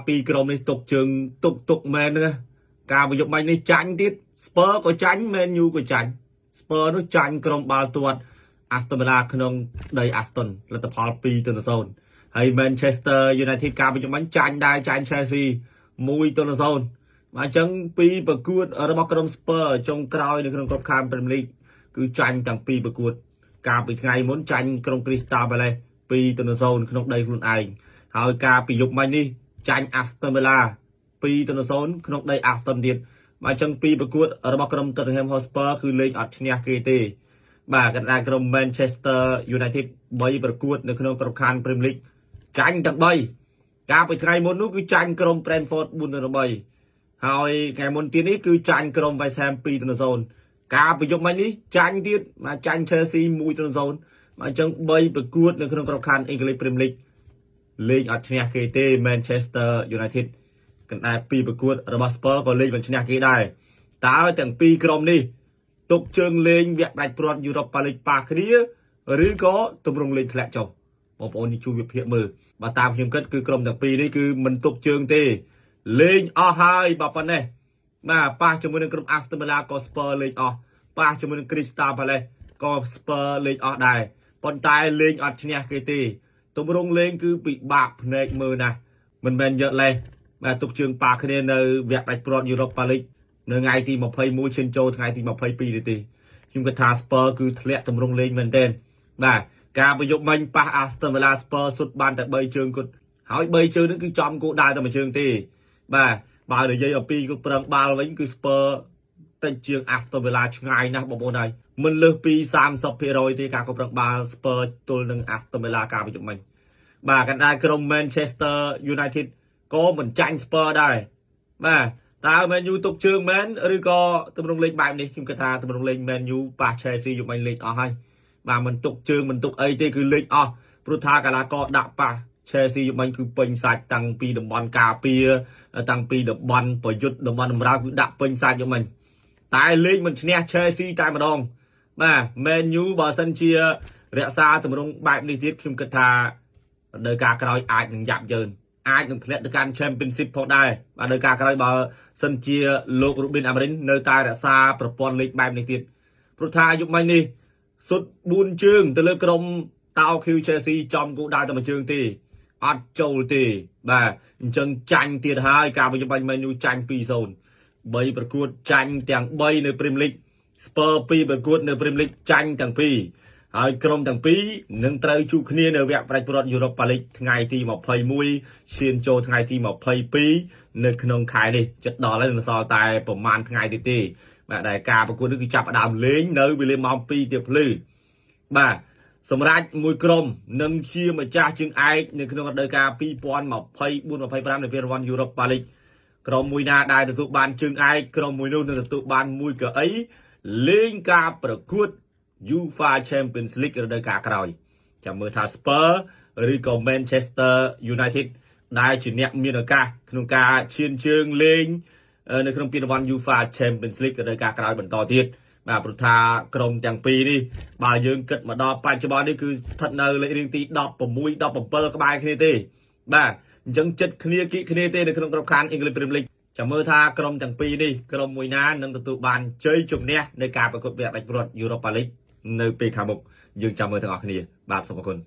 ពីរក្រុមនេះទុកជើងទុកទុកមែនណាការប្រយុទ្ធបាញ់នេះចាញ់ទៀត Spur ក៏ចាញ់ Man U ក៏ចាញ់ Spur នោះចាញ់ក្រុមបាល់ទាត់ Aston Villa ក្នុងដី Aston លទ្ធផល2-0ហើយ Manchester United ការប្រយុទ្ធបាញ់ចាញ់ដែរចាញ់ Chelsea 1-0បាទអញ្ចឹងពីរប្រកួតរបស់ក្រុម Spur ចុងក្រោយនៅក្នុងក្របខ័ណ្ឌ Premier League គឺចាញ់ទាំងពីរប្រកួត កាលពីថ្ងៃមុនចាញ់ក្រុម Crystal Palace 2-0ក្នុងដីខ្លួនឯងហើយការពីយប់មិញនេះចាញ់ Aston Villa 2-0ក្នុងដី Aston ទៀតបាទអញ្ចឹងពីរប្រកួតរបស់ក្រុម Tottenham Hotspur គឺលេងអត់ឈ្នះគេទេបាទកណ្ដាលក្រុម Manchester United 3ប្រកួតនៅក្នុងក្របខ័ណ្ឌ Premier League ចាញ់ទាំង3កាលពីថ្ងៃមុននោះគឺចាញ់ក្រុម Brentford 4-3ហើយថ្ងៃមុនទៀតនេះគឺចាញ់ក្រុម West Ham 2-0កាលពីយប់មិញនេះចាញ់ទៀតបាទចាញ់ Chelsea 1-0បាទអញ្ចឹង3ប្រកួតនៅក្នុងក្របខ័ណ្ឌ English Premier League លេងអត់ឈ្នះគេទេ Manchester United កណ្ដាលពីរប្រកួតរបស់ Spurs ក៏លេងមិនឈ្នះគេដែរតើទាំងពីរក្រុមនេះទុកជើងលេងវគ្គផ្ដាច់ព្រាត់ Europa League ប៉ះគ្នាឬក៏ទម្រង់លេងធ្លាក់ចុះបងប្អូននេះជួយវិភាគមើលបើតាមខ្ញុំគិតគឺក្រុមទាំងពីរនេះគឺមិនទុកជើងទេលេងអស់ហើយបើប៉ុណ្ណេះបាទប៉ះជាមួយនឹងក្រុម Aston Villa ក៏ Spurs លេងអស់ប៉ះជាមួយនឹង Crystal Palace ក៏ Spurs លេងអស់ដែរប៉ុន្តែលេងអត់ឈ្នះគេទេទម្រង់លេងគឺពិបាកភ្នែកមើលណាស់មិនមែនយកលេសបាទទុកជើងប៉ះគ្នានៅវគ្គផ្ដាច់ព្រាត់ Europa League នៅថ្ងៃទី21ឈានចូលថ្ងៃទី22នេះទេខ្ញុំគិតថា Spurs គឺធ្លាក់ទម្រង់លេងមែនទែនបាទការប្រយុទ្ធមិញប៉ះ Aston Villa Spurs សុទ្ធបានតែ3ជើងគត់ហើយ3ជើងនេះគឺចំគោលដៅតែមួយជើងទេបាទបើនិយាយអំពីគ្រប់ប្រឹងបាល់វិញគឺ Spurs តិចជាង Aston Villa ឆ្ងាយណាស់បងប្អូនហើយមិនលើសពី30%ទេការគ្រប់គ្រងបាល់ Spurs ទល់នឹង Aston Villa ការប្រយុទ្ធមិញបាទកណ្ដាលក្រុម Manchester United ក៏មិនចាញ់ Spurs ដែរបាទតើ Man U ទុកជើងមែនឬក៏ទម្រង់លេងបែបនេះខ្ញុំគិតថាទម្រង់លេង Man U ប៉ះ Chelsea យប់មិញលេងអស់ហើយបាទមិនទុកជើងមិនទុកអីទេគឺលេងអស់ព្រោះថាកីឡាករដាក់ប៉ះ Chelsea យប់មិញគឺពេញសាច់តាំងពីតំបន់ការពារតាំងពីតំបន់ប្រយុទ្ធតំបន់បម្រើគឺដាក់ពេញសាច់យប់មិញតែលេងមិនឈ្នះ Chelsea តែម្ដងបាទ Man U បើសិនជារក្សាទម្រង់បែបនេះទៀតខ្ញុំគិតថារដូវកាលក្រោយអាចនឹងយ៉ាប់យ៉ឺនអាចនឹងធ្លាក់ទៅកាន់ Championship ផងដែរបាទរដូវកាលក្រោយបើសិនជាលោក Ruben Amorim នៅតែរក្សាប្រព័ន្ធលេងបែបនេះទៀតព្រោះថាយុគមិញនេះសុទ្ធ4ជើងទៅលើក្រុមតោ Q Chelsea ចំគោលដៅតែមួយជើងទេអត់ចូលទេបាទអញ្ចឹងចាញ់ទៀតហើយការប្រយុទ្ធបាញ់ Man U ចាញ់2-0 3ប្រកួតចាញ់ទាំង3នៅ Premier League Spurs 2ប្រកួតនៅ Premier League ចាញ់ទាំងពីរហើយក្រុមទាំងពីរនឹងត្រូវជួបគ្នានៅវគ្គផ្ដាច់ព្រាត់ Europa League ថ្ងៃទី21ឈានចូលថ្ងៃទី22នៅក្នុងខែនេះចិត្តដល់ហើយនៅសល់តែប្រហែលថ្ងៃទៀតទេបាទដែលការប្រកួតនេះគឺចាប់ផ្ដើមលេងនៅវេលាម៉ោង2ទៀបភ្លឺបាទសម្រាប់មួយក្រុមនឹងជាម្ចាស់ជើងឯកនៅក្នុងរដូវកាល2024-25នៃពានរង្វាន់ Europa League ក្រុមមួយណាដែលទទួលបានជើងឯកក្រុមមួយនោះនឹងទទួលបានមួយកៅអីលេងការប្រកួត UEFA Champions League រដូវកាលក្រោយចាំមើលថា Spurs ឬក៏ Manchester United ដែលជាអ្នកមានឱកាសក្នុងការឈានជើងលេងនៅក្នុងពានរង្វាន់ UEFA Champions League រដូវកាលក្រោយបន្តទៀតបាទព្រោះថាក្រុមទាំងពីរនេះបើយើងគិតមកដល់បច្ចុប្បន្ននេះគឺស្ថិតនៅលេខរៀងទី16 17ក្បែរគ្នាទេបាទអញ្ចឹងចិត្តគ្នាគៀកគ្នាទេនៅក្នុងក្របខ័ណ្ឌ English Premier League ចាំមើលថាក្រុមទាំងពីរនេះក្រុមមួយណានឹងទទួលបានជ័យជំនះនៅការប្រកួតវគ្គផ្ដាច់ព្រាត់ Europa League នៅពេលខាងមុខយើងចាំមើលទាំងអស់គ្នាបាទសូមអរគុណ។